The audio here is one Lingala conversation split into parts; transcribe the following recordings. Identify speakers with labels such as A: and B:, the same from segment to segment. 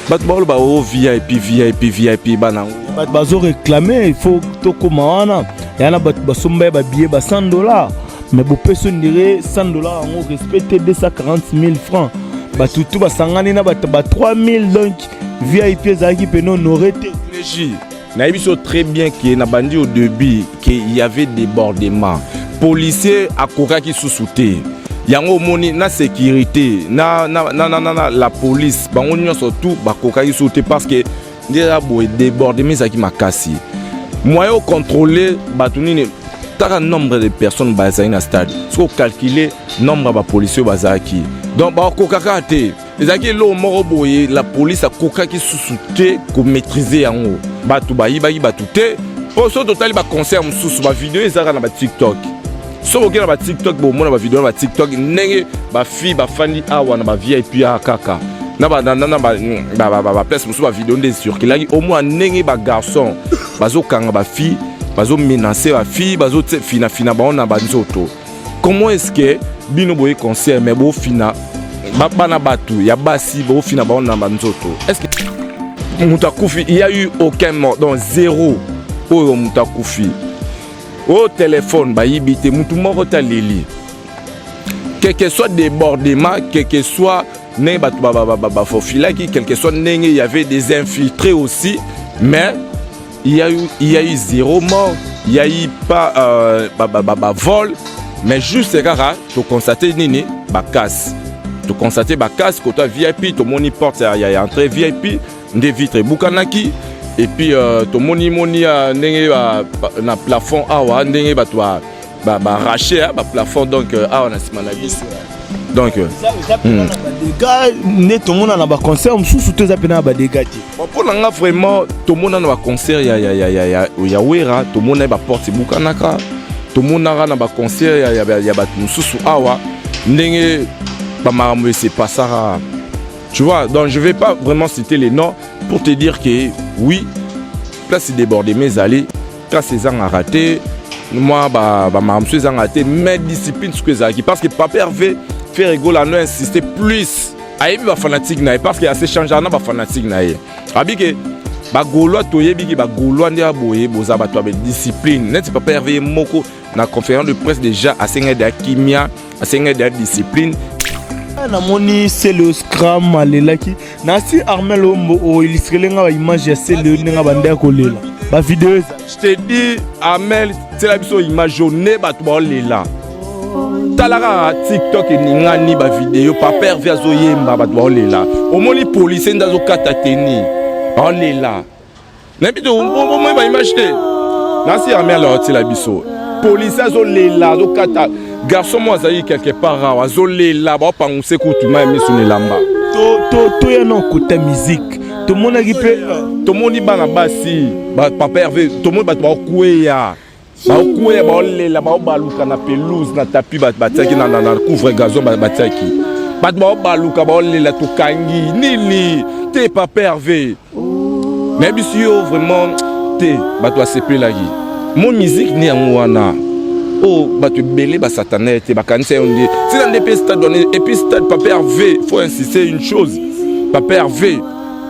A: Bato baoloba o VIP, VIP, VIP, bana yango.
B: Bato bazo réclamer, il faut tokóma wana. Ya na bato basomba ye babillet ba 100 $, mais bopesi on dirait 100 $ yango respecte 240 000 francs. Bato tu basangani na bato ba 3 000, donc VIP ezalaki pene honoré te.
A: Régie nayebi so très bien ke na bandi au début ke il y avait débordement, policier akokaki susu te. Yango omoni na sécurité na la police, bango nyonso tu bakokaki susu te, parce que nde eza boye, débordement ezalaki makasi. Moyen ocontrôle bato nini? Taka nombre de personnes bazali na stade, soki ocalcule nombre ya bapolicier oyo bazalaki, donc bakokaka te. Ezalaki eloko moko boye, la police akokaki susu te komaîtrise yango. Bato bayibaki bato te, mpo soki totali baconcert mosusu, bavideo ezalaka na baTikTok. Soki okei na baTikTok, bomona bavideo na baTikTok ndenge bafille bafandi awa na baVIP awa kaka na baplace mosusu, bavideo nde ecirculaki. Omona ndenge bagarçon bazokanga bafille, bazomenace bafille, bazofinafina bango na banzoto. Comment est ce que bino boye concert, mais bofina bana bato ya basi, bofina bango na banzoto? Est ce que moto akufi? Il y a eu aucun mort, donc zéro oyo moto akufi. Oyo telefone bayibi te, motu moko te aleli. Quel que soit débordement, quel que soit ndenge bato bafofilaki, quel que soit ndenge il y avait des infiltrés aussi, mais il y a eu zéro mort, il y a eu pas ba vol, mais juste kaka toconstate nini? Bacasse. Toconstate bacasse kota VIP, tomoni porte ya entrée VIP nde vitre ebukanaki. Et puis tomoni moni ndenge na plafond awa, ndenge bato baarraché baplafond, donc awa na nsima na biso, donc
B: Eza mpena na badégâts nde tomona na baconcert mosusu to eza mpena na badégâts te?
A: Bon, mpo na nga vraiment, tomona na baconcert ya Wera, tomona ye baporte ebukanaka, tomonaka na baconcert ya bato mosusu awa ndenge bamakambo esepasaka, tu vois. Donc je vais pas vraiment citer les noms pour te dire que oui, place débordement ezali, kasi ezangaka te mwa bamakambo mosusu ezangaka te, mais discipline soki ezalaki, parce que papa Hervé, Ferre Gola no insiste plus, ayebi bafanatique na ye, parce que asechangeaka na bafanatique na ye. Abi ke bagaulois, toyebi ke bagaulois nde aboye, boza bato ya badiscipline. Neti papa Hervé ye moko na conférence de presse déjà asengaki deya kimia, asengaki deya discipline.
B: Namoni Celeo Scram alelaki nasi. Armel Ombo oillustrele nga baimage ya Celeo ndenge banda ya kolela, bavideo eza.
A: Je te dis, Amel, tiela biso image ne bato baolela. Tala kaka TikTok eningani, bavideo papa Hervé azoyemba, bato baolela. Omoni policier nde azokata teni, baolela. Nayebi te, omoni baimage te? Nasi Armel aotiela biso policier azolela, azokata garçon mo azali quelque part awa, azolela, baopanguse kutu mai miso na elamba.
B: Toya na okota musique, tomonaki mpe
A: Tomoni bana basi, papa Hervé, tomoni bato baokweya, baokweya, baolela, baobaluka na pelouse, na tapis batiaki na couvre gazon batiaki, bato baobaluka, baolela. Tokangi nini te, papa Hervé? Nayebisi yo vraiment te, bato basepelaki mo musique nde yango wana oyo bato ebele basatana te, bakanisa yo nde ntina nde mpe stade wana. Et puis stade papa Hervé, faut insister une chose, papa Hervé,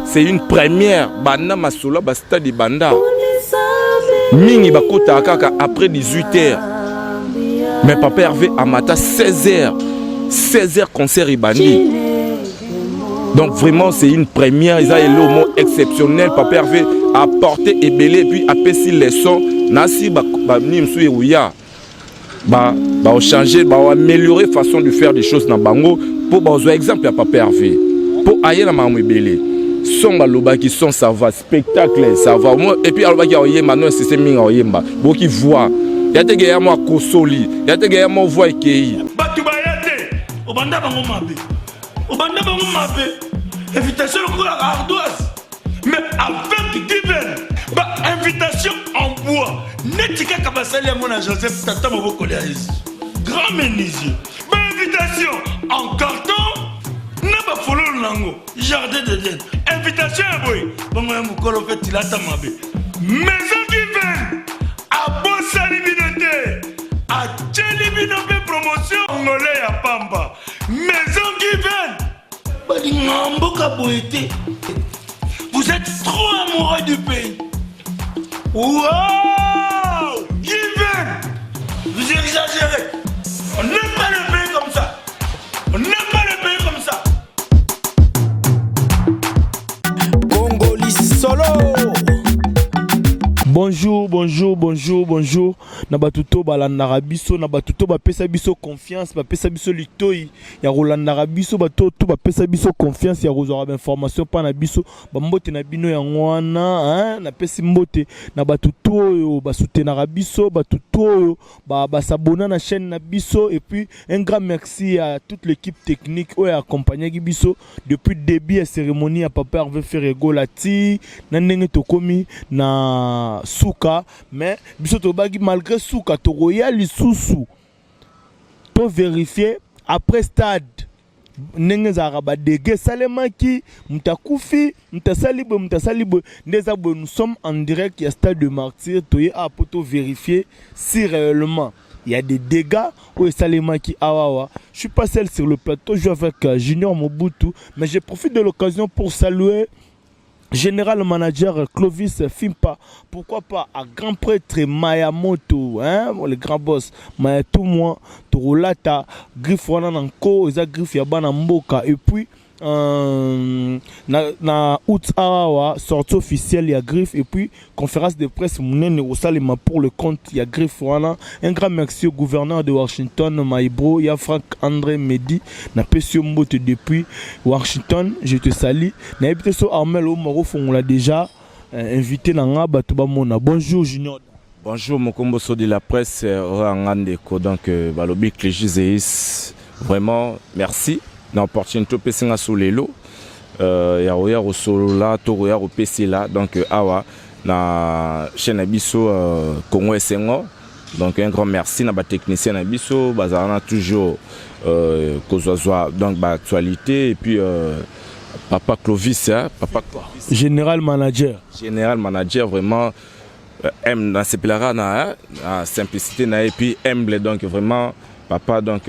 A: c'est une première. Banda masolo ya bastade ebanda mingi, bakotaka kaka après 18 heures, mais papa Hervé amata 16 heures, 16 heures concert ebandi. Donc vraiment, c'est une première, eza eloko moko exceptionnel. Papa Hervé apporté ebele et puis apesi leçon nasi banini mosusu ekoya, baochange, baaméliorer façon de faire des choses na bango, mpo bazwa exemple ya papa Hervé, mpo aye na makambo ebele. Son balobaki son, ça va, spectacle, ça va. Et puis alobaki aoyemba, non, insiste mingi, aoyemba boki voix ya teke ya mwa akosoli ya teke ya mwa voix ekei.
C: Bato baya te, obanda bango mabe, obanda bango mabe, invitation lokola ardoise, mais avec Given, bainvitation en bois neti kaka basali yango na Joseph, tata mobokoli ya Yesu, grand menuisier, bainvitation en carton na bafololo nango, jardin d'Eden, invitation ya boye bongo ya mokolo mpe tilata mabe. Maison Given abosani bino te, atieli bino mpe promotion ngole ya pamba. Maison Given balingaka mboka boye te. Vous êtes trop amoureux du pays. Wow Given. Vous exagérez. On n'aime pas le pays comme ça. On n'aime pas le pays comme ça.
D: Congoli solo.
B: Bonjour, bonjour, bonjour, bonjour. Na bato to balandaka biso, na bato to bapesa biso confiance, bapesa biso litoi ya kolandaka biso, bato to bapesa biso confiance ya kozwaka bainformation mpa na biso. Bambote na bino yango wana, hein? Napesi mbote na bato to oyo basoutenaka biso, bato to oyo basabona na chaîne na biso. Et puis un grand merci à toute l'équipe technique oyo accompagnaki biso depuis début ya cérémonie ya Papa Hervé Ferre Gola ti na ndenge tokomi na suka. Mais biso tobaki, malgré suka, tokoya lisusu to vérifier après stade ndenge ezalaka, badégâts esalemaki, moto akufi, moto asali boye, moto asali boye. Nde eza boye, nous sommes en direct ya stade de Martyr. Toye awa po to vérifier si réellement il y a des dégâts oyo esalemaki awawa. Je suis pas seul sur le plateau, je suis avec Junior Mobutu, mais je profite de l'occasion pour saluer général manager Clovis Fimpa, pourquoi pas à grand prêtre Mayamoto, hein, le grand boss Mayato moi, Torolata, griffe wana na nko, eza griffe ya bana mboka. Et puis na août awa, sortie officielle ya griffe et puis conférence de presse monene osalema pour le compte ya griffe wana. Un grand merci au gouverneur de Washington, Maibro ya Frank André Medi, napesi yo mbote depuis Washington, je te salue. Nayebi te so Armel Omaro fongola déjà invité na nga, bato bamona. Bonjour Junior.
A: Bonjour Mokomboso de la presse, oyo ndeko. Donc balobi Clégie Zeis, vraiment merci na opportunité opesi nga so lelo ya koya kosolola to koya kopesela. Donc awa na chaîne na biso Congo Esengo. Donc un grand merci na batechnicien na biso, bazala na toujours kozwazwa donc baactualité. Et puis papa Clovis, hein, papa Clovis.
B: Général manager.
A: Général manager, vraiment aime nasepelaka na simplicité na ye, puis humble. Donc vraiment papa, donc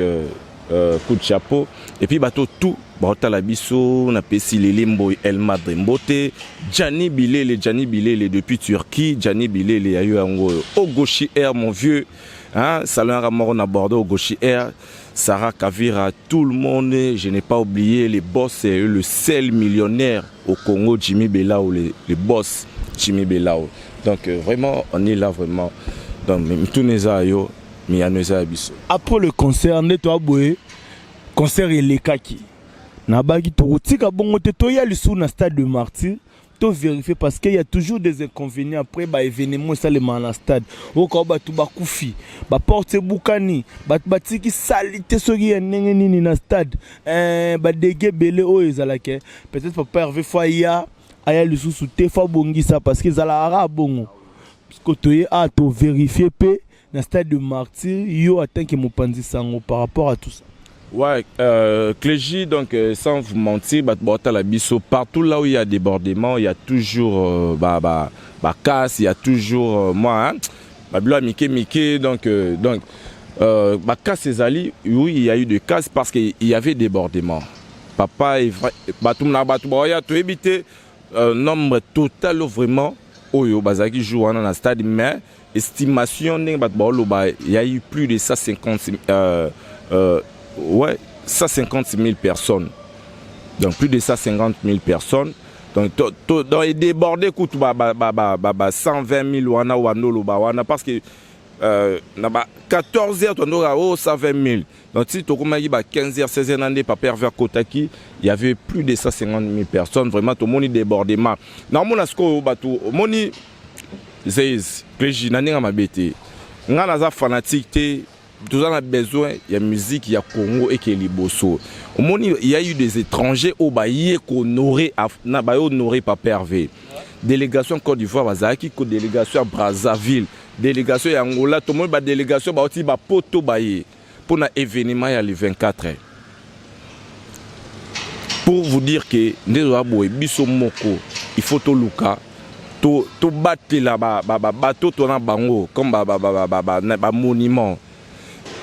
A: coup de chapeau. Et puis bato tout baotala biso, napesi Lele Mboi El Madre mbote, Gianni Bilele, Gianni Bilele depuis Turquie, Gianni Bilele ya yo yango oyo, Ogoshi Air, mon vieux, hein, salon yaka moko na Bordeaux, Ogoshi Air, Sarah Kavira, tout le monde. Je n'ai pas oublié les boss, le seul millionnaire au Congo, Jimmy Belao, le boss Jimmy Belao. Donc vraiment, on est là vraiment. Donc mituna eza yo, miyano eza ya biso.
B: Après le concert, nde toaboye concert elekaki, nabaki tokotika bongo te, toya lisusu na stade de Martyr to vérifier, parce qu'il y a toujours des inconvénients après baévénement esalemaka na stade. Okoka bato bakufi, baporte ebukani, bato batiki sali te, soki ya ndenge nini na stade, badégâts ebele oyo ezalaka. Peut-être papa Hervé fo aya, aya lisusu te, fo abongisa, parce que ezalaka kaka bongo. Parce toye a to vérifier mpe na stade de Martyr, yo atanke mopanzi sango, par rapport à tout ça.
A: Ouais, Clégie, donc sans vous mentir, bah, la biso, partout là où il y a débordement, il y a toujours bah, casse, il y a toujours moi, hein, bah, bilo mike mike, donc bah, casse ezali, oui, il y a eu des casses parce qu'il y avait débordement. Papa est vrai, bah, tout le monde bah, tout éviter nombre total vraiment oyo bazalaki jour wana na stade, mais estimation ndenge bato baoloba, il y a eu plus de 150 ouais, 150 000 personnes. Donc plus de 150 000 personnes. Donc, to, donc débordé kutu ba 120 000 wana wana oloba wana, parce que na ba 14 heures tondoka oh 120 000. Donc si tokomaki ba 15 heures, 16 heures na nde papa Hervé akotaki, il y avait plus de 150 000 personnes. Vraiment tomoni débordement. Naomona sikoyo bato omoni Zeis Clégi na ndenge mabe te. Ngai naza fanatique te, toza na besoin ya musique ya Congo eke liboso. Omoni, il y a eu des étrangers oyo baye kohonorer na baye honorer papa Hervé. Délégation Côte d'Ivoire bazalaki ko, délégation ya Brazzaville, délégation ya Angola, tomoni badélégation bauti bapoto baye mpona événement ya le 24. Pour vous dire que nde toza boye, biso moko il faut toluka tobatela bato to na bango comme bamonument.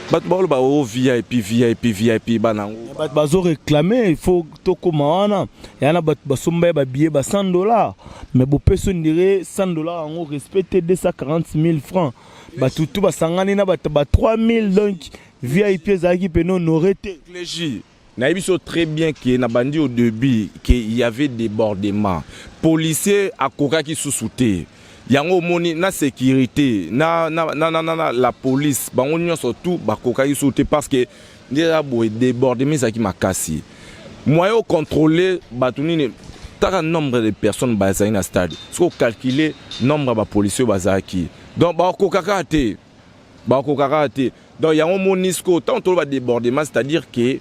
A: Bato baoloba o VIP, VIP, VIP, bana yango.
B: Bato bazoréclame, il faut tokóma wana. Ya na bato basomba ye babillet ba 100 $, mais bopesi on dirait 100 $ yango respect te, 240 000 francs. Bato tu basangani na bato ba 3 000, donc VIP ezalaki pene honoré te.
A: Clégie, nayebi so très bien ke na bandi au début ke il y avait débordement, policier akokaki susu te. Yango omoni na sécurité na la police, bango nyonso tu bakokaki susu te, parce que nde eza boye, débordement ezalaki makasi, moyen ocontrôle bato nini. Taka nombre de personnes bazalaki na stade, soki ocalcule nombre ya bapolicier oyo bazalaki, donc bakokaka te, bakokaka te. Donc yango omoni sikoyo, ntango toloba débordement, c'est-à-dire que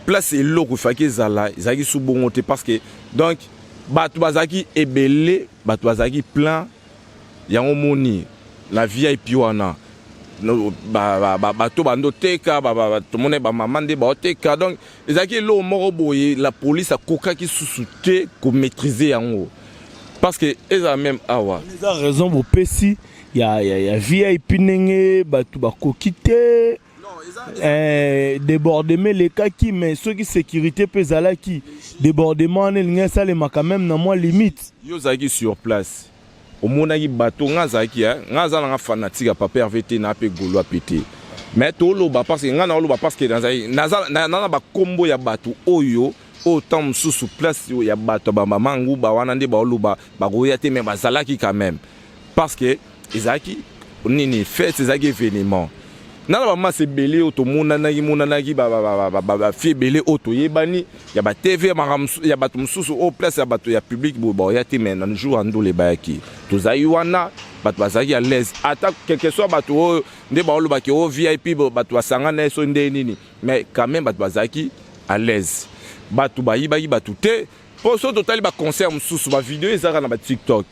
A: place eloko efaki ezala ezalaki su bongo te, parce que donc bato bazalaki ebele, bato bazalaki plein. Yango moni na VIP wana, bato bando teka, tomoni bamama nde baoteka. Donc ezalaki eloko moko boye, la police akokaki susu te komaîtrise yango, parce que ezala même awa.
B: Eza raison bopesi ya VIP, ndenge bato bakoki te, débordement elekaki. Mais soki sécurité mpe ezalaki, débordement wana elingi esalemaka même na mwa limite.
A: Yo ozalaki sur place, omonaki bato. Nga azalaki, nga aza nanga fanatique ya papa Herve te, na mpe Gaulois mpe te, mais toloba parce que nga naoloba, parce que naza na bakombo ya bato oyo ntango mosusu place ya bato ya bamama nguba wana nde baoloba bakoya te, mais bazalaki quand même, parce que ezalaki nini, fête, ezalaki événement. Nana bamasa ebele oyo tomonanaki, monanaki bafille ebele oyo toyebani ya baTV ya bato mosusu oyo place ya bato ya public boye baoya te. Mais na jour ya ndolo ebayaki, tozalaki wana, bato bazalaki à l'aise, ata quelque soit bato oyo nde baolobaki oyo VIP, bato basangana ye so nde nini, mais quand même bato bazalaki à l'aise, bato bayibaki bato te. Mpo so totali baconcert mosusu, bavideo ezalaka na baTikTok.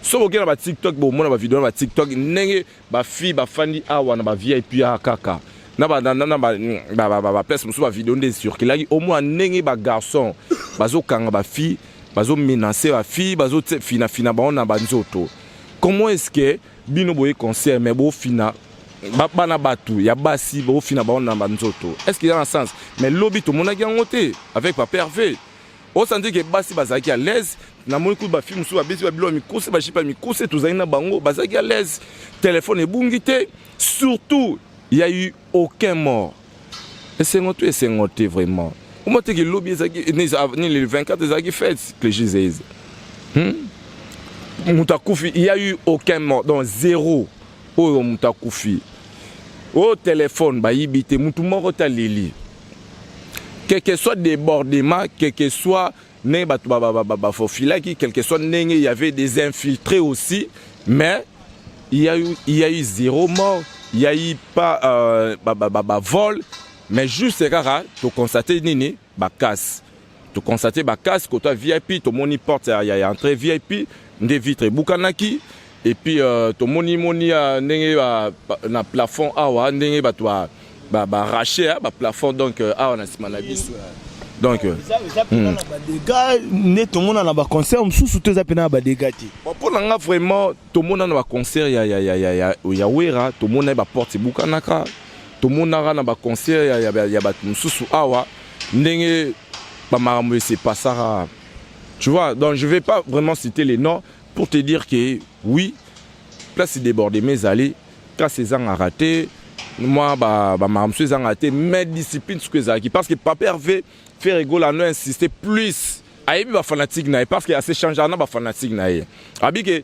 A: So boke na baTikTok, bomona bavideo na baTikTok ndenge bafille bafandi awa na baVIP awa kaka na baplace mosusu, bavideo nde ecirculaki, omona ndenge bagarçon bazokanga bafille, bazomenace bafille, bazofinafina bango na banzoto. Comment est ce que bino boye concert, mais bofina bana bato ya basi, bofina bango na banzoto? Est ce que eza na sens? Mais lobi tomonaki yango te avec papa Hervé. Osandi ke basi bazalaki à l'aise. Namoni kutu bafille mosusu babesi babilo ya mikuse, bajipe ya mikuse, tozalaki na bango, bazalaki à l'aise, telefone ebungi te. Surtout, il y a eu aucun mort. Esengo to esengo te, vraiment. Omoi teke lobi ezalaki nini, le 24 ezalaki fête, Clégie, Moto akufi, il y a eu aucun mort, donc zéro oyo moto akufi, oyo telefone bayibi te, motu moko te aleli. Quel que soit débordement, quel que soit ndenge bato bafofilaki, quel que soit ndenge il y avait des infiltrés aussi, mais il y a eu zéro mort, il y a eu pas ba vol, mais juste kaka toconstate nini, bacasse. Toconstate bacasse kota VIP, tomoni porte ya entrée VIP nde vitre ebukanaki, et puis tomoni moni ndenge na plafond awa, ndenge bato baarraché baplafond, donc awa na nsima na biso, donc
B: Eza mpena na badégâts nde tomona na baconcert mosusu to eza mpena na badégâts te?
A: Bon, mpo na nga vraiment, tomona na baconcert ya Wera, tomona ye baporte ebukanaka, tomonaka na baconcert ya bato mosusu awa ndenge bamakambo esepasaka, tu vois. Donc je vais pas vraiment citer les noms pour te dire que oui, place débordement ezali, kasi ezangaka te, mwa bamakambo mosusu ezangaka te, mais discipline soki ezalaki, parce que papa Hervé Ferre Gola ano insiste plus, ayebi bafanatique na ye, parce que asechangeaka na bafanatique na ye. Abi ke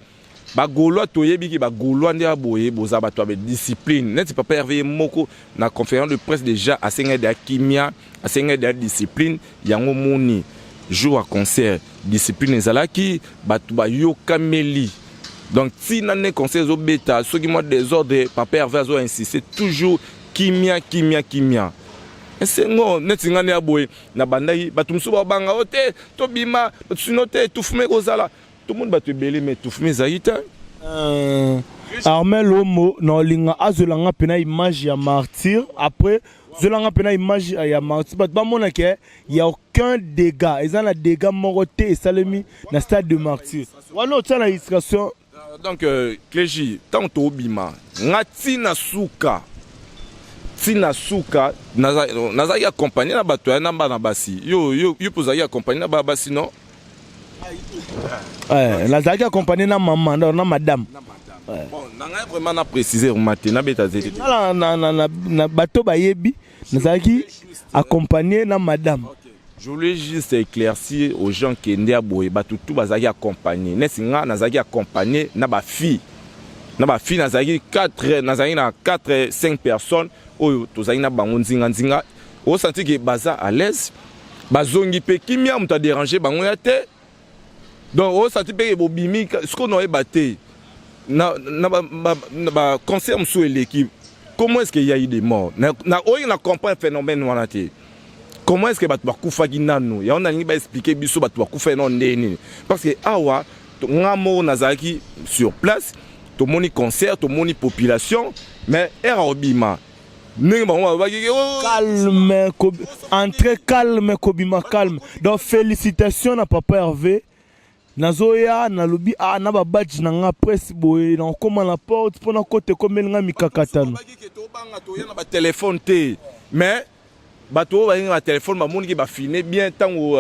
A: bagaulois, toyebi ke bagaulois nde aboye, boza bato ya badiscipline. Neti papa Hervé ye moko na conférence de presse déjà asengaki deya kimia, asengaki deya discipline. Yango moni jour ya concert, discipline ezalaki, bato bayokameli. Donc ntina nde concert ezobeta, soki mwa désordre, papa Hervé azo insiste toujours kimia, kimia, kimia. Esengo neti ngai nde ya boye nabandaki, bato mosusu babanga o te, tobima sino te, étouffement ekozala. Tomoni bato ebele, mais étouffement ezalaki te.
B: Armel Omo na olinga azwelanga mpena image ya Martyr. Après zwelanga mpena image ya Martyr, bato bamona ke ya aucun dégât, eza na dégât moko te esalemi na stade de Martyr wana. Otia na illustration.
A: Donc Clégie, ntango tobima, nga ntina suka, Ntina suka, nazalaki accompagné na bato ya na bana basi. Yo, yo, yo mpo ozalaki accompagné na bana basi, non?
B: Nazalaki accompagné na mama, na madame.
A: Bon, na ngai vraiment na préciser vraiment te, nabeta zete te.
B: Na bato bayebi, nazalaki accompagné na madame.
A: Je voulais juste éclaircir aux gens ke nde ya boye, bato tu bazalaki accompagné. Neti nga, nazalaki accompagné na bafille, na bafille. Nazalaki 4, nazalaki na 4, 5 personnes oyo tozalaki na bango nzinga-nzinga. Osanti ke baza à l'aise, bazongi mpe kimia, moto adérange bango ya te. Donc osanti mpe ke bobimi. Sikoyo naoyeba te, na baconcert mosusu eleki, comment est-ce qu'il y a eu des morts? Na oyo na comprendre phénomène wana te. Comment est-ce que bato bakufaki nanu? Yango nalingi baexpliquer biso, bato bakufaki nano ndenge nini? Parce que awa nga moko nazalaki sur place, tomoni concert, tomoni population, mais ere obima ndenge bango balobaki.
B: Calme, entrée calme, kobima calme. Donc félicitations na papa Hervé. Nazoya, nalobi ah, na babadge na nga presse boye, nakokóma na porte mpona kota, ekomeli nga mikakatano.
A: Tobanga toya na batelefone te, mais bato oyo balingi batelefone bamoniki bafilme bien. Ntango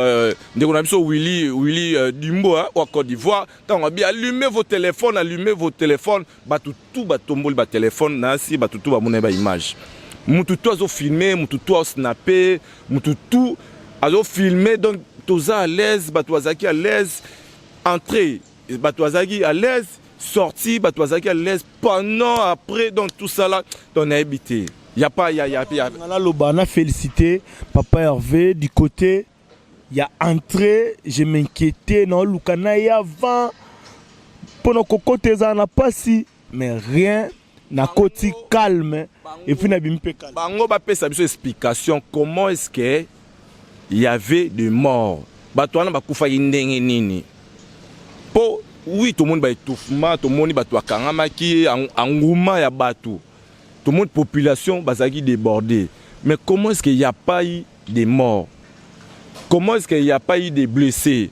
A: ndeko na biso Willy Dumbo wa Côte d'Ivoire, ntango abi: "Allumez vos téléphones, allumez vos téléphones", bato tu batomboli batelefone na si, bato tu bamoni baimage, mutu tu azofilme, mutu tu azosnape, mutu tu azofilme. Donc toza à l'aise, bato bazalaki à l'aise. Entrée, bato bazalaki à l'aise. Sortie, bato bazalaki à l'aise. Pendant, après, donc tout ça là, donc nayebi te, y a pas y a, y a, y a.
B: Naloba na félicité papa Hervé. Du côté ya entrée, je m'inquiétais, naoluka na ye avant mpona kokota, ezala na mpasi, mais rien, nakoti calme et puis nabimi mpe calme.
A: Bango bapesa biso explication, comment est-ce que il y avait de morts? Bato wana bakufaki ndenge nini? Mpo oui, tomoni baétouffement, tomoni bato bakangamaki, engouement ya bato, tomoni population bazalaki débordé, mais comment est-ce qu'il y a pas eu de morts? Comment est-ce qu'il y a pas eu de blessés?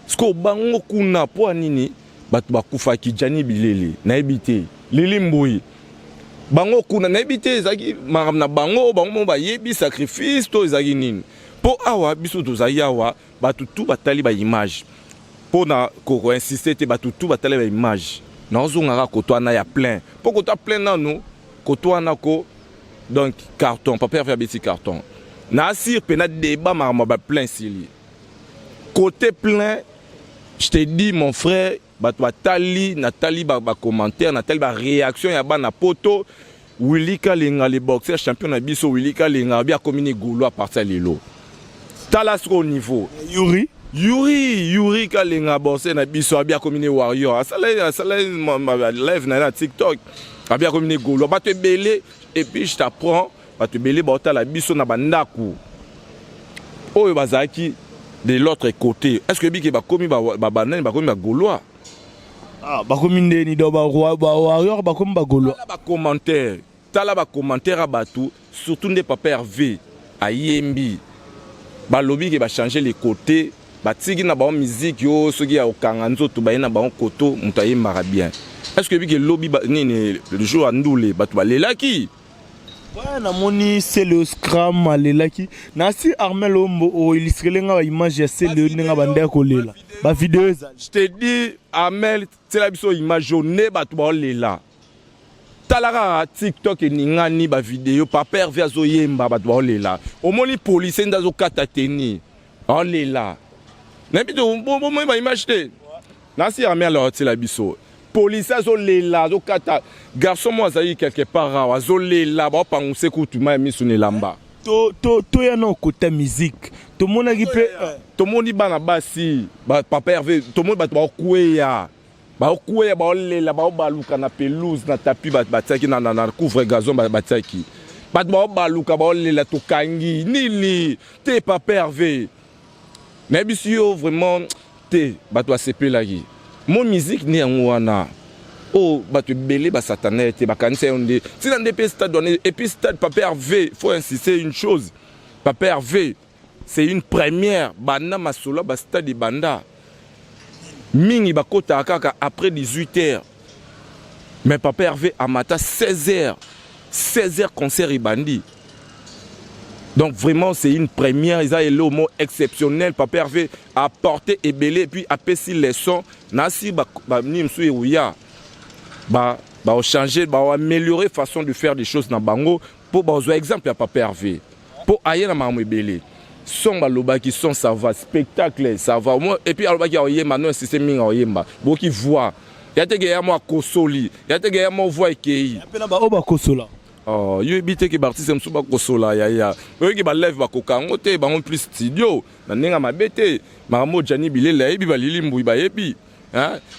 A: Siko bango kuna, mpo ya nini bato bakufaki? Jani bilele, nayebi te. Lili mbui, bango kuna, nayebi te. Ezalaki makambo na bango, bango mo bayebi sacrifice to ezalaki nini. Mpo awa biso tozali awa, bato tu batali baimage. Mpo na koinsiste te, bato tu batali baimage. Nazongaka koto wana ya plein, mpo koto plein nanu, koto wana ko, donc carton, papa Hervé abeti carton na asire mpena débat. Makambo ya baplein sili côté plein, je te dis, mon frère, bato batali, natali bacommentaire, natali baréaction ya bana poto. Willy Kalenga, le boxeur champion na biso, Willy Kalenga abi akomi ni golo à partir ya lelo. Tala sikoyo niveau.
B: Yuri.
A: Yuri Kalenga, boxeur na biso, abi akomi ni warrior. Asala live na ye na TikTok, abi akomi ni golo. Bato ebele, et puis je t'apprends, bato ebele baotala biso na bandako oyo bazalaki de l'autre côté, est ce que ebiki bakomi banani, bakomi bagaulois?
B: Ah, bakomi ndeni? Donc bawarrior bakomi bagaulois?
A: Tala bacommentaire, tala bacommentaire ya bato, surtout nde papa Hervé ayembi, balobi ke bachange le côté, batiki na bango musique oyo soki ya kokanga nzoto, baye na bango koto moto ayembaka bien. Est ce que ebiki elobi nini? Le jour ya ndule, bato balelaki.
B: Ouais, namoni Sele Scram alelaki nasi. Armel Ombo oillustrele nga baimage ya Sele ndenge banda ya kolela, bavideo ezali.
A: Je te dis, Amel, tiela biso image oyo nde bato baolela. Tala kaka TikTok eningani, bavideo, papa Hervé azoyemba, bato baolela. Omoni policier nde azokata teni, aolela. Nayebi te, bomoni baimage te? Nasi Armel aotiela biso policier azolela, azokata. Garçon mo azali quelque part awa, azolela, baopanguse kutu mai ya miso na elamba.
B: Toya na okota musique, tomonaki mpe.
A: Tomoni bana basi, papa Hervé, tomoni bato baokweya, baokweya, baolela, baobaluka na pelouse, na tapis batiaki na couvre gazon batiaki, bato baobaluka, baolela. Tokangi nini te, papa Hervé? Nayebisi yo vraiment te, bato basepelaki mo musique nde yango wana oyo bato ebele basatana ye te, bakanisa yo nde ntina nde mpe stade wana. Et puis stade, papa Hervé, faut insister une chose, papa Hervé, c'est une première. Banda masolo bastade ebanda mingi, bakotaka kaka après 18 heures, mais papa Hervé amata 16 heures. 16 heures concert ebandi. Donc vraiment, c'est une première. Eza eloko moko exceptionnel. Papa Hervé apporté ebele et puis apesi leçon nasi banini mosusu eoya bachanger, baaméliorer façon de faire des choses na bango, mpo bazwa exemple ya Papa Hervé, mpo aye na makambo ebele. Son balobaki son, ça va, spectacle, ça va. Moi, et puis alobaki aoyemba, non insiste mingi, aoyemba boki voix ya teke ya mo akosoli ya teke ya mo voix ekei.
B: Mpe na baoyo bakosola.
A: Oh, yo yebi te ke baartiste mosusu bakosola yaya, oyoki baleve bakoka yango te, bango plus studio na ndenge ya mabe te. Makambo Jani Bilela ayebi, balili mbui bayebi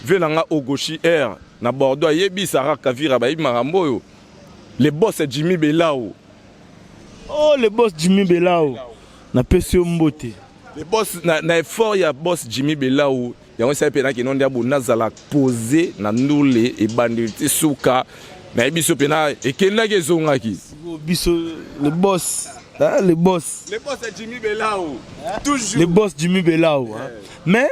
A: ve na nga Ogoshi Air na Bordeaux ayebi, Sara Kavira bayebi makambo oyo, le boss Jimmy Belao.
B: Oh, le boss Jimmy Belao, napesi yo mbote.
A: Le boss na effort ya boss Jimmy Belao, yango esali mpe nakende nde abo nazala posé na ndule ebandeli ti suka. Nayebi so mpena ekendaki ezongaki.
B: Biso le boss, hein, le boss.
A: Le boss ya Jimmy Belao toujours.
B: Le boss Jimmy Belao, hein. Mais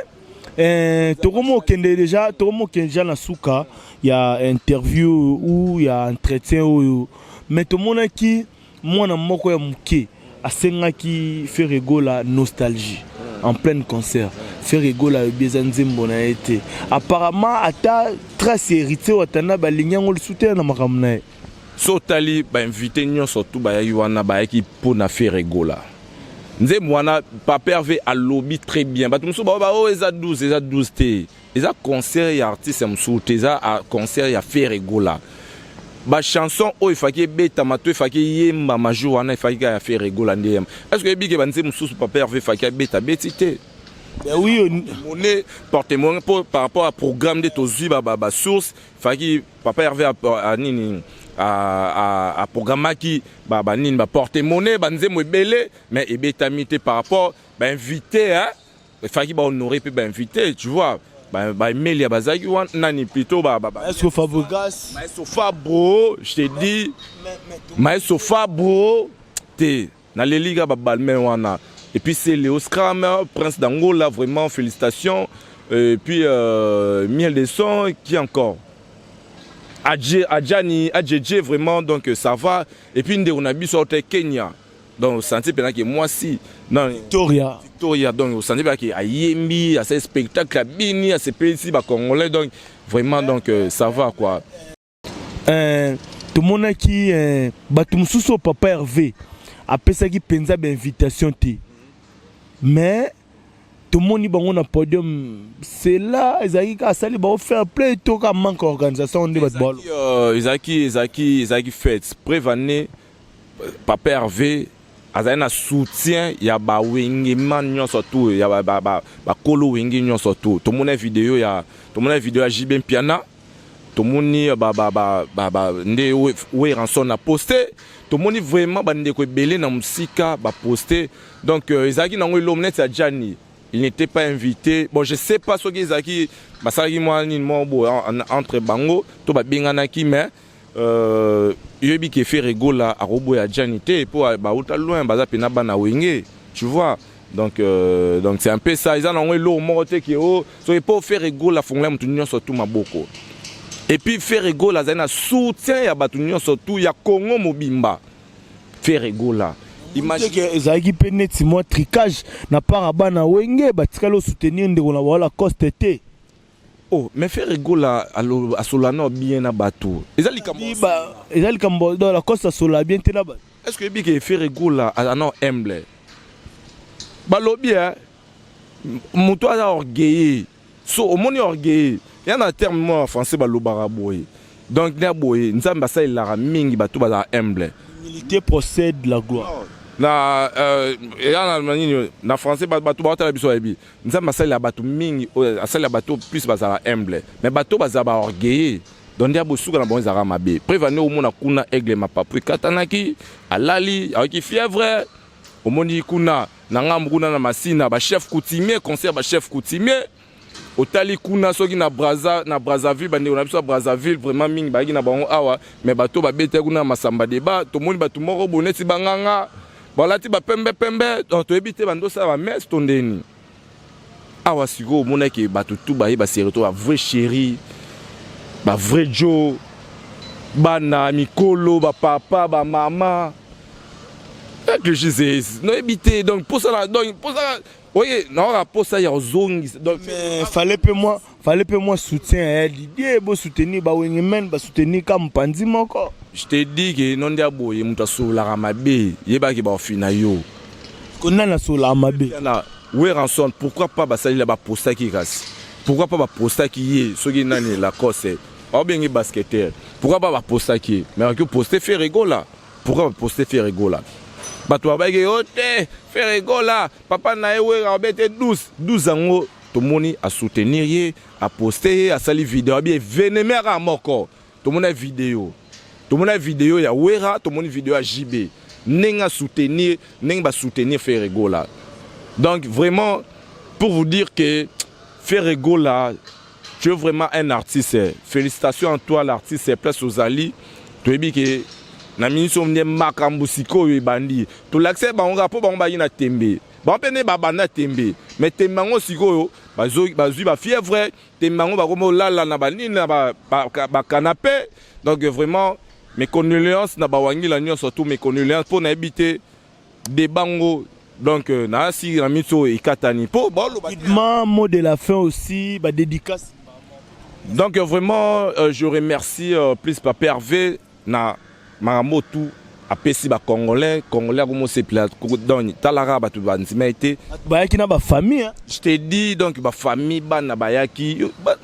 B: tokomi okende déjà, tokomi okende déjà na suka ya interview ou ya entretien oyo. Mais tomonaki mwana moko ya moke asengaki Ferre Gola Nostalgie en plein concert. Ferre Gola ayebi eza nzembo na ye te. Apparemment ata trace Héritier Watana balingi yango lisusu te na makambo na ye.
A: So otali bainvité nyonso tu bayaki wana, bayaki mpo na Ferre Gola. Nzembo wana, Papa Hervé alobi très bien. Bato mosusu bao oyo eza 12, eza 12 te, eza concert ya artiste ya mosusu te, eza concert ya Ferre Gola. Bachanson oyo efaki ebetama to efaki eyembama jour wana, efaki kaka ya Ferre Gola nde eyemba. Est ce que oyebi ke banzembo mosusu Papa Hervé efaki abeta, beti te?
B: Ben oui.
A: Monnaie porte-monnaie par rapport à programme nde tozwi basource, faki Papa Hervé nini aprogrammaki banini, baporte-monnaie, banzembo ebele, mais ebetami te par rapport bainvité. Efaki bahonorer mpe bainvité, tu vois, baemelia bazalaki wana, nani plutôt.
B: Maestro Fabregas.
A: Maestro Fabro, je te dis, Maestro Fabro te, naleli kaka babalmain wana. Et puis c'est Léo Scram, Prince d'Angola, vraiment félicitations. Et puis Miel de Son, qui encore, Adje, Adjani, Adjedje, vraiment, donc ça va. Et puis ndeko na biso te Kenya, donc osenti mpenza ke mwasi
B: non. Victoria.
A: Victoria, donc osenti mpenza ke ayembi, asali spectacle, abini, asepelisi bacongolais. Donc vraiment, donc ça va quoi.
B: Tomonaki bato mosusu oyo Papa Hervé apesaki mpenza bainvitation te, mais tomoni bango na podium. Cela ezalaki kaka asali bango fair play to kaka manque organisation nde bato balo?
A: Ezalaki fête preuve année. Papa Hervé azali na soutien ya bawengema nyonso tu, ya bakolo wenge nyonso tu. Tomoni video ya JB Mpiana, tomoni nde Werrason na poste, tomoni vraiment bandeko ebele na mosika baposte. Donc ezalaki nango eloko neti ya Jani, il n'était pas invité. Bon, je sais pas soki ezalaki basalaki mwa nini mwa boye entre bango to babenganaki, mais yoyebi ke Ferre Gola akoboya Jani te mpo bauta loin, baza mpena bana wenge, tu vois. Donc c'est un peu ça. Eza nango eloko moko te ke o soki mpo Ferre Gola afongola motu nyonso tu maboko. Et puis Ferre Gola azali na soutien ya bato nyonso tu ya Congo mobimba, Ferre Gola.
B: Imagine ezalaki mpe neti mwa tricage na part ya bana wenge, batikali osoutenir ndeko na bango Lacoste te.
A: Oh, mais Ferre Gola asola na bien na bato, eza likambo.
B: Eza likambo, donc Lacoste asola bien te na bato?
A: Est ce que oyebi ke Ferre Gola aza na humble? Balobi moto aza orgueilleux, so omoni orgueilleux ya na terme moko ya français balobaka boye. Donc nde boye Nzambe asalelaka mingi bato bazala humble.
B: L'humilité procède la gloire.
A: Na eya na nini na français, bato baotala biso bayebi. Nzambe asalela bato mingi oyo asalela bato plus bazala humble, mais bato bazala baorgueilleux, donc nde bosuka na bango ezalaka mabe. Preuve nde omona kuna Aigle mapapu ekatanaki, alali, ayoki fièvre. Omoni kuna na ngambu kuna na Masina, bachef coutumier, concert bachef coutumier. Otali kuna soki na Braza, na Brazzaville, bandeko na biso ya Brazzaville vraiment mingi bayaki na bango awa. Mais bato babetaki kuna na Masamba Deba, tomoni bato moko boye neti banganga balati bapembe pembe, donc toyebi te bandosala bamese to ndeni. Awa sikoyo omonaki bato tu baye basereto, bavrai chéri, bavrai jo. Bana mikolo, bapapa, bamama, Clichy, nayebi te. Donc mposa, donc mposa oye naoka mposa ya kozongisa. Donc
B: mais fallait mpe moi soutien ya Didier, bosoutenir bawenge men, basoutenir ka mopanzi moko.
A: Je te dis ke no nde aboye moto asololaka mabe, yebaki baofina yo.
B: Konani asololaka mabe?
A: Na Werrason, pourquoi pas basalila, bapostaki? Kasi pourquoi pas bapostaki ye? Soki nani, Lacoste baobenge basketteur, pourquoi pas bapostaki ye? Mais baki poste Ferre Gola, pourquoi baposte Ferre Gola? Bato babayaki yo te. Ferre Gola, papa na ye Wera obete 12 12 yango, tomoni asoutenir ye, aposte ye, asali video abi événement kaka moko. Tomoni video, tomoni video ya Wera, tomoni video ya JB, ndenge asoutenir, ndenge basoutenir Ferre Gola. Donc vraiment, pour vous dire que Ferre Gola, tu es vraiment un artiste. Félicitations à toi l'artiste. Place ozali, toyebi ke na minisi oyo nde makambo sikoyo ebandi. Tolakisa bango kaka mpo bango bayi na tembe, bango mpe nde babanda tembe, mais tembe yango sikoyo bazwi bafièvre, tembe yango bakomi olala na banini, na bacanapé. Donc vraiment, mes condoléances na bawangila nyonso, tout mes condoléances, mpo nayebi te débat ngo. Donc naasi na miso oyo ekatani mpo baoloba.
B: Mot de la fin aussi, badédicace.
A: Donc vraiment, je remercie plus Papa Hervé na makambo tout apesi bacongolais. Congolais akomosepela. Donc talaka bato bandima ete
B: Bayaki na bafamille.
A: Je te dis, donc bafamille, bana bayaki ba,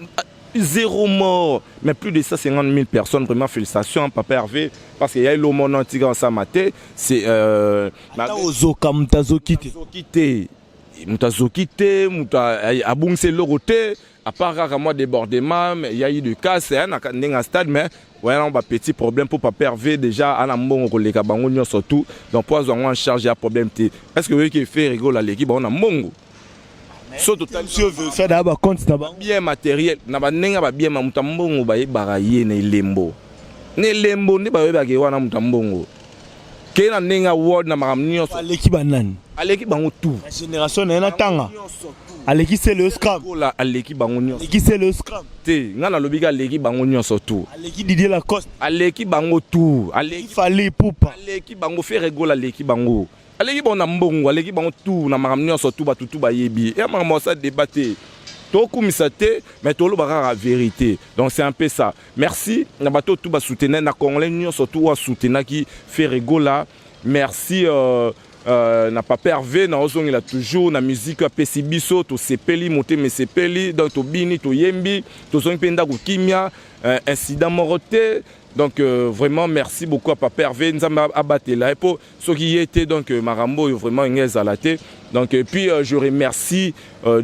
A: zéro mort, mais plus de 150 000 personnes. Vraiment, félicitations Papa Hervé, parce que ya elo mono ntika osama te, c'est
B: Ozoka moto azoki te.
A: Azoki te, moto azoki te, moto abungisi eloko te, à part kaka mwa débordement. Il y a eu de casse na ndenge ya stade, mais wana ba petit problème pour Papa Hervé. Déjà ana mbongo koleka bango nyonso tout, donc po azwa yango en charge ya problème te. Est ce que oyoki Ferre Gola aleki bango na mbongo? So totali
B: faire bacompte na bango.
A: Bien matériel na bandenge ya babien, moto ya mbongo bayebaka ye na elembo, na elembo nde bayebaka ye wana moto ya mbongo ke na ndenge ya world na makambo nyonso.
B: Aleki banani?
A: Aleki bango tout.
B: Na génération na ye na ntanga aleki Celeo Scram.
A: Kola aleki bango nyonso.
B: Aleki Celeo Scram.
A: Te, ngai nalobi ka aleki bango nyonso tout.
B: Aleki Didier Lacoste.
A: Aleki bango tout, aleki.
B: Fally Ipupa.
A: Aleki bango. Ferre Gola aleki bango, aleki bango na mbongo, aleki bango tout na makambo nyonso tout. Bato tout bayebi ya makambo asa débat te, tokumisa te, mais toloba kaka vérité. Donc c'est un peu ça. Merci na bato tout basoutenait, na congolais nyonso tout oyo asoutenaki Ferre Gola. Merci na Papa Hervé, na ozongela toujours na musique apesi biso. Tosepeli, motema esepeli. Donc tobini, toyembi, tozongi mpe ndako kimia, incident moko te. Donc vraiment, merci beaucoup à Papa Hervé. Nzambe abatela ye, mpo soki ye te, donc makambo oyo vraiment enge ezala te. Donc et puis je remercie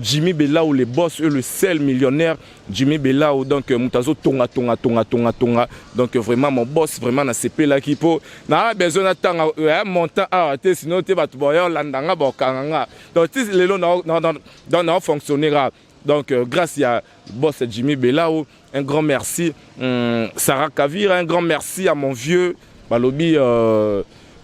A: Jimmy Belao, le boss et le seul millionnaire Jimmy Belao. Donc moto azotonga tonga tonga tonga tonga. Donc vraiment mon boss, vraiment nasepelaki, mpo na besoin natanga montant awa te, sinon te bato boya olanda nga, bokanga nga. Donc ti lelo donc naofonctionner kaka. Donc grâce à boss Jimmy Belao, un grand merci. Sarah Kavira, un grand merci à mon vieux balobi,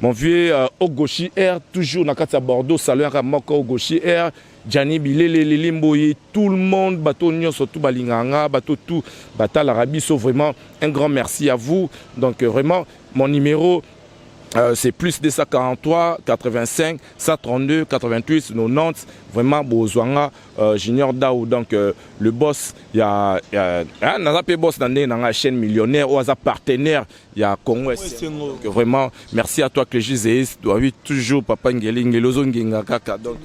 A: mon vieux Ogoshi Air, toujours na kati ya Bordeaux. Salut à moko Ogoshi Air, Gianni Bilele, Lili Mboye, tout le monde, bato nyonso tout balinganga, bato tout batalaka biso. Vraiment un grand merci à vous. Donc vraiment, mon numéro, c'est plus 243 85 132 88 90. Vraiment, bozwanga Junior Dao, donc le boss ya ya naza pe boss na ndenge nanga chaîne millionnaire oyo aza partenaire ya Congo. Donc vraiment, merci à toi Clégie Zeis, doit toujours papa Ngeli Ngeli ozongenga kaka. Donc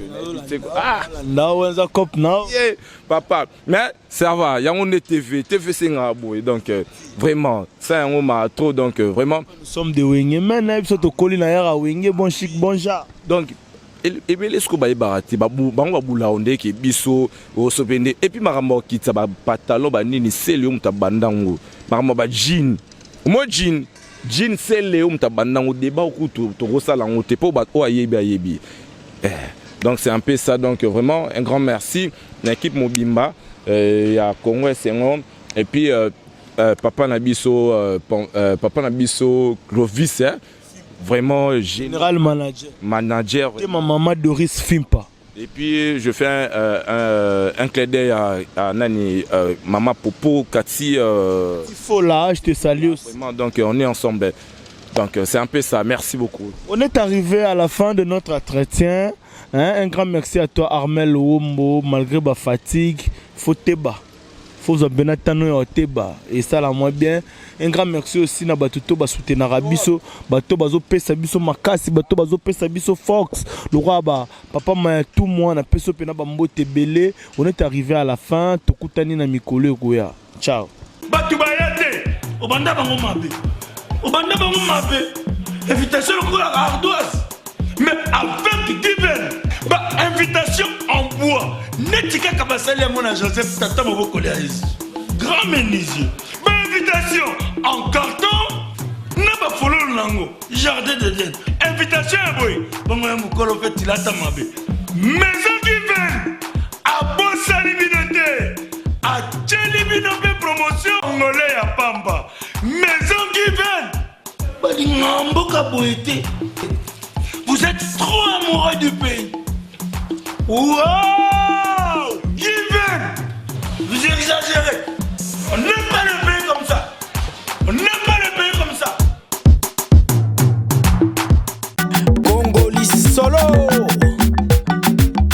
B: ah ndawo nza cop na.
A: Yeah, papa, mais ça va, yango nde TV TV senga boye. Donc vraiment ça yango ma trop. Donc vraiment
B: Nous sommes de Wenge men na biso, tokoli na yaka Wenge, bon chic bon genre.
A: Donc ebele siko bayebaka te, bango babula ndeke biso oso mpe nde. Et puis makambo okitisa bapantalon banini, sele yo moto abanda yango. Makambo bajean, omo jean jean, sele yo moto abanda yango. Débat okutu tokosala yango te, mpo oyo ayebi ayebi. Donc c'est un peu ça. Donc vraiment, un grand merci na équipe mobimba ya Congo Esengo. Et puis papa na biso, papa na biso Clovis, hein, vraiment
B: général manager.
A: Manager.
B: Te ma maman Doris Fimpa.
A: Et puis je fais un clin d'œil à Nani, Maman Popo, Cathy.
B: Fola, je te salue aussi.
A: Vraiment, donc on est ensemble. Donc c'est un peu ça. Merci beaucoup.
B: On est arrivé à la fin de notre entretien. Hein, un grand merci à toi Armel Wombo, malgré ma fatigue, faut teba. Faut zwa tano ya teba et ça la moins bien. Un grand merci aussi na bato to basoutenaka biso, bato bazopesa biso makasi, bato bazopesa biso force. Le roi ba papa ma tout moi na peso pena ba mbote belé. On est arrivé à la fin, tokutani na mikolo ekoya. Ciao.
C: Bato baya te, obanda bango mabe, obanda bango mabe, invitation lokola ardoise, mais avec Given, ba invitation en bois neti kaka basali yango na Joseph, tata mobokoli ya Yesu, grand menuisier. Ba invitation en carton na bafololo nango, jardin d'Eden, invitation ya boye bongo ya mokolo mpe tilata mabe. Maison Given abosani bino te, atieli bino mpe promotion ngole ya pamba. Maison Given balinga mboka boye te. Vous êtes trop amoureux du pays. Wow!